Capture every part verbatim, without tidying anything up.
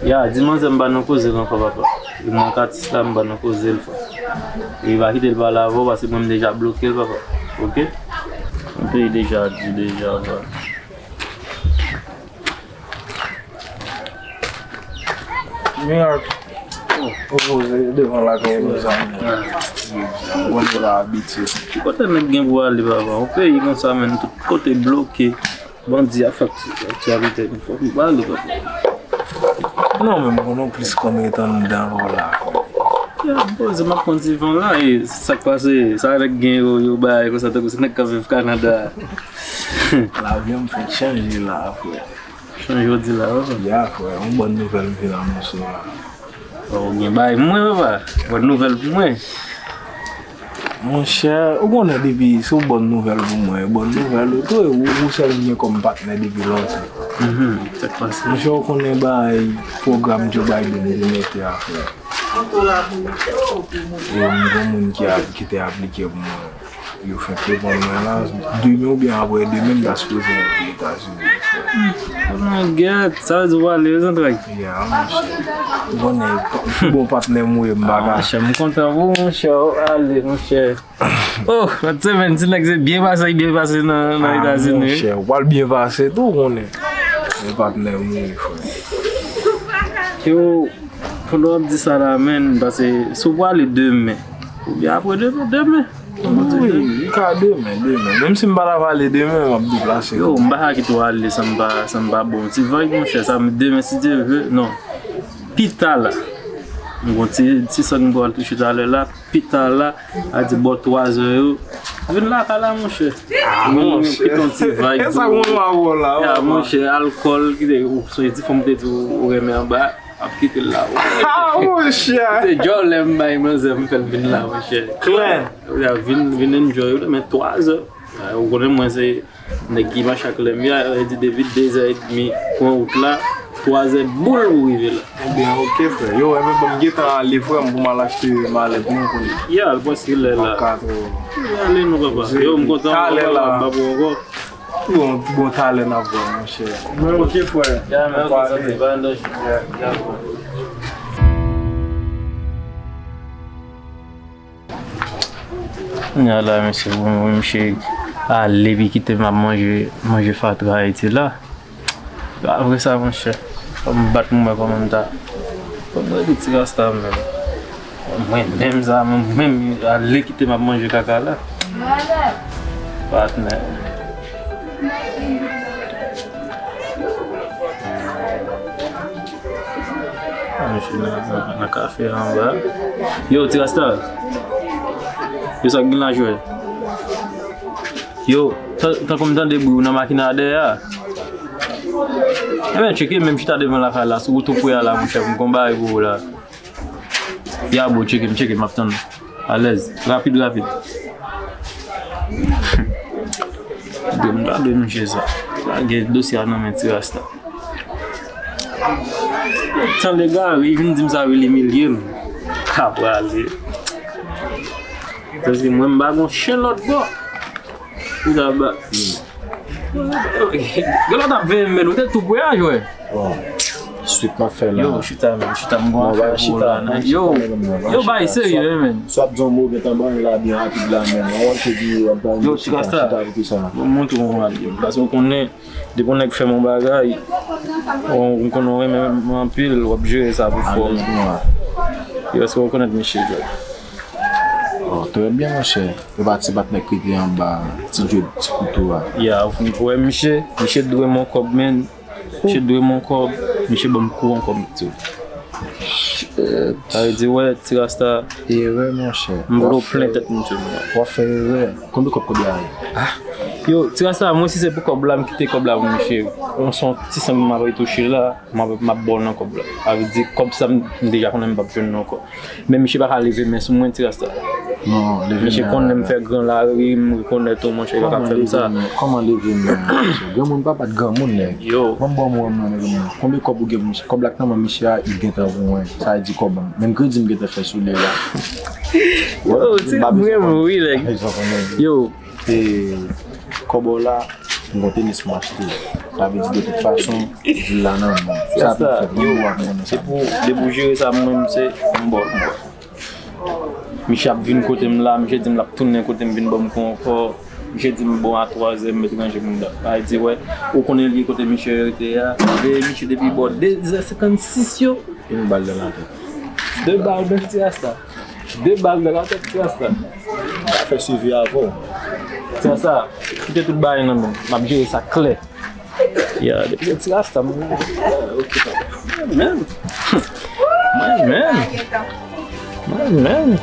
Ya, di manzè m pa nan koze l ankò, papa. E mwen ak atis la, m pa nan koze l, frè. E pa kite l pale avè w, paske mwen m deja bloke l, papa. Oke? M te deja di deja, frè. Mirak. Ou poze devan lakay nou, zanmi. Bon, nou pa abitye. Ki kote nèg gen pou ale, papa? Yon peyi konsa, menm, tout kote bloke. Bandi ap fè akti-, aktyalite, fòk nou pale, papa. Non, men m konnen w plis konn ret anndan lò la. Ya, m poze, m ap pran ti van la, e sa k pase, sa nèg gen yo, yo bay konsa, tankou se nèg k ap viv Kanada. Lavi an m fèk chanje la, frè. Chanje w di la, wi. Ya, frè, yon bòn nouvèl m vin anonse w la. O, gen bagay pou mwen, papa. Bòn nouvèl pou mwen. Monchè, ou konnen depi se yon bòn nouvèl pou mwen, bòn nouvèl, ou tou, ou, ou sèl m gen kòm patnè depi lontan. Mhm, sa k pase? Monchè, ou konnen bagay pwogram Joe Biden te mete a, frè. E m gen moun ki ap, ki te aplike pou mwen. Yo fenk reponn mwen la. Demen oubyen apre demen, m ta sipoze antre Etazini, frè. Oh my God, sa vle di w ale wi, zantray? Ya, monchè. Ou konnen, pi bon patnè m ou ye, m pa ka. Ah, monchè, m kontan pou ou, monchè, w ale, monchè. Oh, lòt semèn, ti nèg se byen pase, byen pase nan, nan Etazini. Ah, monchè, w pral byen pase tou, ou konnen. Men patnè m ou ye, frè. Yo, pandan w ap di sa la, menn, paske si w prale demen, oubyen apre demen, demen. Wi, m ka demen, demen. Menm si m pa ta prale demen, m ap deplase. Yo, m pa ka kite w ale san m pa, san m pa ba w yon ti vibe, monchè, sa, demen, si Dye vle, non. Pita la. M gon ti, ti sòn m pral touche talè la. Pita la, a di bò twazè yo. Vin lakay la, monchè. Ah, monchè. Kite yon ti vibe. Sa mwen pa wè la, ya, papa. Monchè, alkòl, kite, ou sonje ti fanm te di w, ou renmen anba, ap kite l la. Ah, monchè. Se djòlè m bay manzè m fè l vin la, monchè. Klè. Ya, vin, vin enjoy, ou demen twazè. Ya, ou konnen mwen se nèg ki mache ak lè m, ya, e di depi dezè edmi pran wout la, twazè boul ou rive la. Ebyen, oke, frè. Yo, ebyen, bon, m gentan ale, frè m, pou m al achte malèt mwen kounye a. Ya, al pran silè la. An katò. Ale non, papa. Yo, m kontan, talè la. M pa pou ankò. Bon, bon, talè n ap wè, monchè. Men oke, frè. Ya, men oke, santi, pa nan danje. Ya, ya, frè. Kounye a la, mesye, bon, misye ale, epi kite m ap manje, manje fatra Ayiti la. Apre sa, monchè, fò m bat pou m wè kòman m ta, fò m rele ti rasta menm. Mwen menm sa, mwen menm, ale kite m ap manje kaka la. Patnè. Misye nan, nan, nan kafe anba. Yo, ti rasta. Yo, sa k gen la, jwè? Yo, tan, tankou m tande bri w nan makina a dèyè a. Ebyen, tcheke, menm chita devan lakay la, sou wout ou pwe a la, monchè, pou m konn bagay pou ou la. Ya, bro, tcheke m, tcheke m, m ap tann ou. Alèz, rapid, rapid. Gade, m ta dwe misye sa. Lage dosye a nan men ti rasta. Tan legare, li vin di m sa, vin imilye m. Ka prale. Paske mwen, m pa gon chen lòt bò. Ou ta ba. Gen lòt ap veye m, men ou te tou pre a, jwè. Bon, swit m ap fè la. Yo, chita, men, chita, m gon afè pou ou la. Yo, yo, bay serye, men. Swa ap di yon mo, gentan ban la byen rapid la, men. Yo, ti rasta. Bon, montre w yon bagay, paske w konnen, depi yon nèg fè m yon bagay, ou, ou konnen w renmen m anpil, w ap jere sa pou fò. Yo, èske w rekonèt misye, jwè? Oh, trè byen, monchè. E pa ti patnè k rete anba, ti djòb, ti kouto a. Ya, ou wè misye, misye dwe m yon kòb, men. Misye dwe m yon kòb, misye ban m kou yon kòb, tou. Sa vle di, wè, ti rasta. Erè, monchè. M vle w plen tèt m, tou. W ap fè erè. Konbyen kòb kòb la ye? Ah. Yo, ti rasta, mwen, si se pou kòb la, m kite kòb la pou misye. Yon son ti san m ap retouche la, m ap, m ap ba w nan kòb la. Sa vle di, kòb sa, m, m deja konnen m p ap jwenn l ankò. Men misye pa ka leve men sou mwen, ti rasta. Non, leve men. Misye konnen m fè gran lari, m rekonèt ou, monchè, li pa ka fè m sa. Kòman leve men, monchè? Granmoun pa bat granmoun, nèg. Yo. Ban m ba w mo a, mwen, nèg, mwen. Konbyen kòb ou gen, monchè? Kòb la k nan men misye a, li gentan pou mwen. Sa vle di kòb an. Menm kredi m gentan fè sou li la. Yo, ti m renmen w wi, nèg. Yo. E, kòb ou la. M gon tenis pou m achte. Sa vle di, de tout fason, dil la nan men m. Sa ap fèt, mwen, mwen, mwen, se pou, depi w jere sa, mwen menm, se m bò, m bò. Miche ap vin kote m la, miche di m l ap tounen kote m vin ban m kou ankò. Miche di m, bon, a twazè m met ranje pou m dòmi. Sa vle di, wè, ou konnen li kote miche rete a. Veye miche depi bò dezè senkannsis yo. Yon bal nan latèt. De bal nan ti rasta. De bal nan latèt ti rasta. Sa fè swivi avè w. Ti rasta, kite tout bagay nan men m. M ap jere sa klè. Ya, depi se ti rasta, mwen, ok, papa. Mwen menm. Mwen menm. Mwen menm.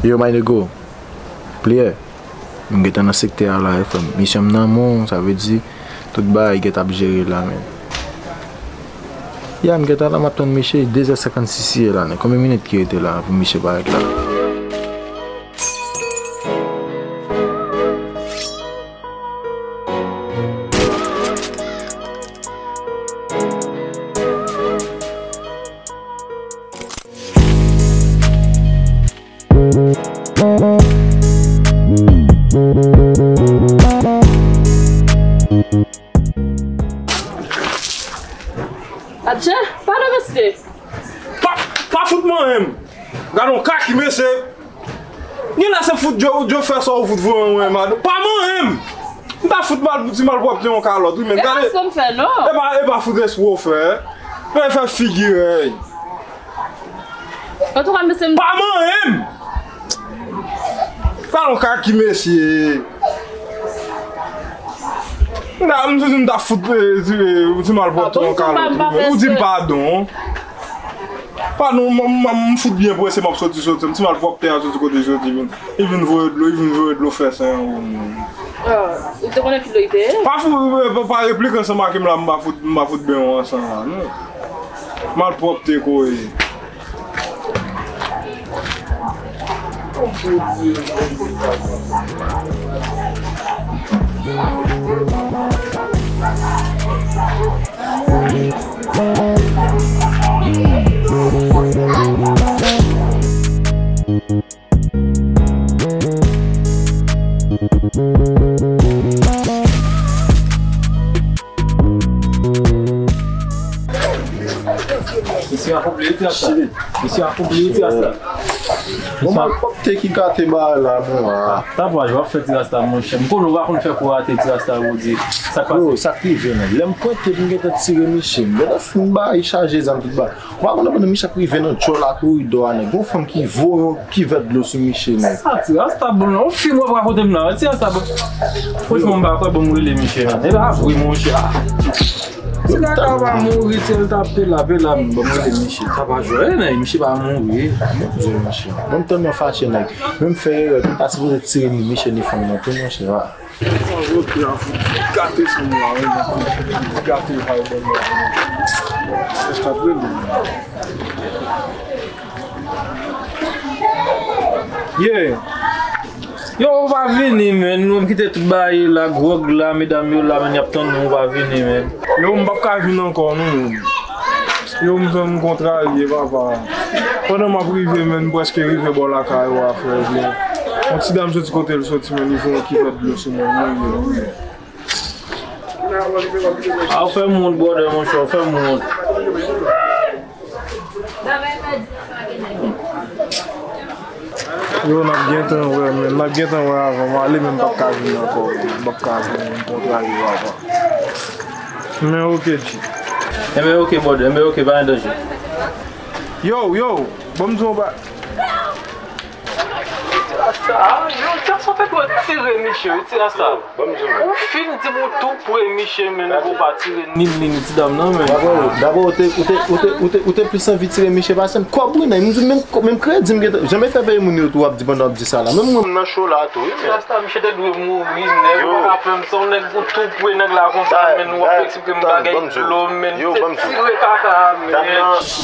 Yo, my nigga. Pliè. M gentan nan sektè a la, frè m. Misyon m nan men w, sa vle di, tout bagay gentan ap jere la, men. Ya, m gentan la, m ap tann miche, dezè senkannsis ye la, men. Konbyen minit ki rete la pou miche parèt la? Atchè, padon mesye. Pa, pa fout manyen m. Gade yon kaki mesye. Gen la se fout dyo, dyo fè sa ou fout voye mwen, madanm. Pa manyen m. M ta fout mal, ti malpwòpte yon kalòt, wi, men gade. E pa sa m fè, non. E pa, e pa fout espre w fè. Men fè figi rèy. Antouka, mesye m. Pa manyen m! Kalon kaki mesye. M ta, m ta fout, eh, ti, eh, ti malpwòpte yon kalòt, wi, men ou di m padon. Padon, m, m, m fout byen prese, m ap soti, soti. M ti malpwòpte a soti kote soti, vin. Li vin voye dlo, li vin voye dlo fè sen. Ah, ou te konnen ki dlo li te ye? Pa fout, eh, pa, pa replike ansanm ak m la, m pa fout, m pa fout benyen ansanm la, non. Malpwòpte ko ye. Misye a koup li wi ti rasta. Misye a koup li wi ti rasta. Bon, malpwòpte ki gate bagay la, non, ah. Tapaj, w ap fè ti rasta, monchè. M konnen w pa konn fè kou rate ti rasta, ou di. Sa k pase? Yo, sa k rive, non. Lè m pwente, m gentan tire miche. M gentan fin bay chaje zam tout bagay. Ou pa konnen pandan miche ap rive nan djòl a koridò a, nèg, gon fanm ki voye yon kivèt dlo sou miche, nèg. Sa ti rasta bon, non, yon fim w ap rakonte m la, ti rasta bon. Franchman, m pa kwè, bon, m rele miche, man. E pa vre, monchè, ah. Ti kaka pa mouri, ti l t ap pela, pela, m, bon, m rele miche. Sa pa jwe, men miche pa mouri. Bon, Dye, miche. Bon, m tèlman fache, nèg. Men m fè erè, m ta sipoze tire ni miche, ni fanm nan tou, monchè, ah. Sa vòlè a fout gate san mwa, wi, gate vay bòn nan. Èske ap rele? Yeah. Yo, ou pa vini, men. Nou kite tout bagay la, gwòg la, medam yo la, men y ap tann nou, ou pa vini, men. Yo, m p ap ka vin ankò, non, men. Yo, m fè m kontrarye, papa. Pandan m ap rive, men, m prèske rive bò lakay ou a, frè, byen. Yon ti dam soti kote l soti, men, li voye yon kivèt dlo sou mwen, men, yo. A, ou fè m wont, brother, monchè, ou fè m wont. Yo, n ap gentan wè, men, n ap gentan wè avan m ale, men m p ap ka vin ankò, men, m p ap ka vin, m kontrarye avan. Men oke, G. Enben oke, brother, enben oke, pa gen danje. Yo, yo, ban m di w yon ba-, Ti rasta, yo, ti rasta, fè dwe tire miche, wi, ti rasta. Ou fin di m ou tou pre miche, men ou pa tire ni, ni, ni ti dam nan, men. Dabò, dabò, ou te, ou te, ou te, ou te, ou te plis anvi tire miche pase m. Kòb wi, nèg, m di menm, menm kredi m gentan, janm fè peye moun yo tou, w ap di pandan w ap di sa la. Menm mwen, m nan cho la tou, wi, men. Ti rasta, miche te dwe mouri, nèg, ou pa ka fè m sa, nèg, ou tou pre nèg la konsa, men, ou ap eksplike m bagay dlo, men. Yo, ban m di w. Tire kaka, men.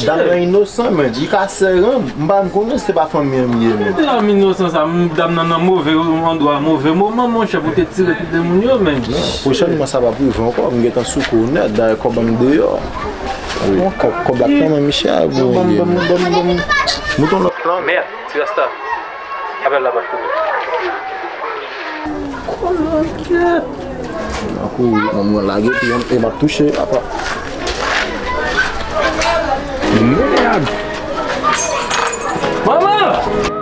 Dam nan inosan, men. Li ka sè ranm. M pa, m konnen se pa fanmi an m ye, men. Dam inosan sa, m, dam nan nan move andwa, move moman, monchè, pou te tire tout de moun yo, men. Non, pwochènman, sa p ap rive ankò. M gentan sou kou nèt, dayè kòb an m deyò. Wi, kòb, kòb la kanmenm chè pou yon. Mouton nan. Mèd, ti rasta. Apèl la pa t koupe. Kòlòkyèt. Nan kou, mwen, mwen lage, epi e m ap touche, apa. Mèd! Manman!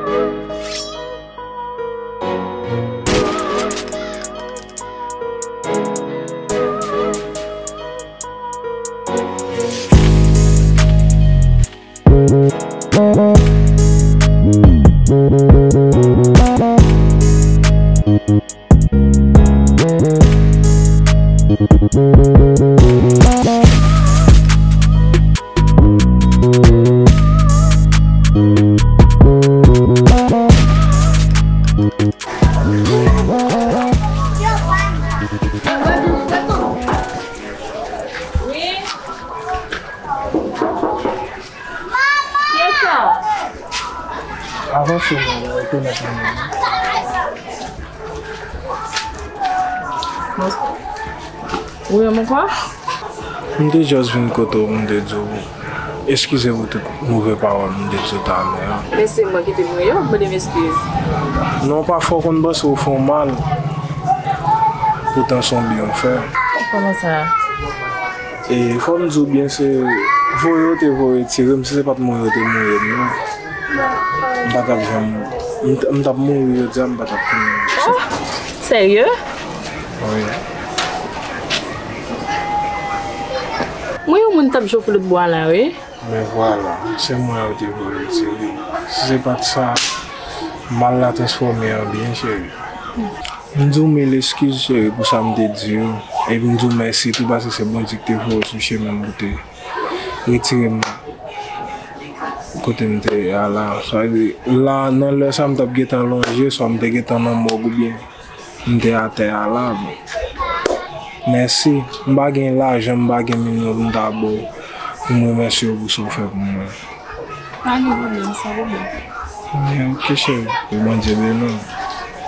Avanse non, rekonèt mwen non. Ou renmen kwa? M te just vin kote w pou m te di w eskize pou tout move pawòl m te di w talè a. Men se mwen ki te mouye w, mande m eskiz. Non, pafwa w konn panse w fè w mal. Poutan se yon byen w fè. Kòman sa? E fò m di w byen, se voye yo te voye tire m, si se pa t mouri yo te mouri m non. M pa t ap janm, m t, m t ap mouri jodi a, m pa t ap tounen. Oh, serye? Wi. Mwen yon moun t ap jofle bwa la, wi. Men vwala, se mwen yo te voye tire. Si se pa t sa, mal la transfòme an byen, cheri. M di w mil eskiz, cheri, pou sa m te di yo. Epi m di w mèsi tou, paske se Bondye ki te voye w sou chemen m pou te retire m kote m te ye a la. Sa vle di, la, nan lè sa, m t ap gentan lonje, swa m te gentan nan mòg oubyen m te atè a la. Mèsi. M pa gen lajan, m pa gen milyon pou m ta ba w, pou m remèsye w pou sa w fè pou mwen. Pa gen pwoblèm, san pwoblèm. Ebyen, ok, cheri. Ke Bondye beni w.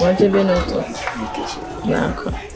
Bondye beni w tou. Ok, cheri. Dakò.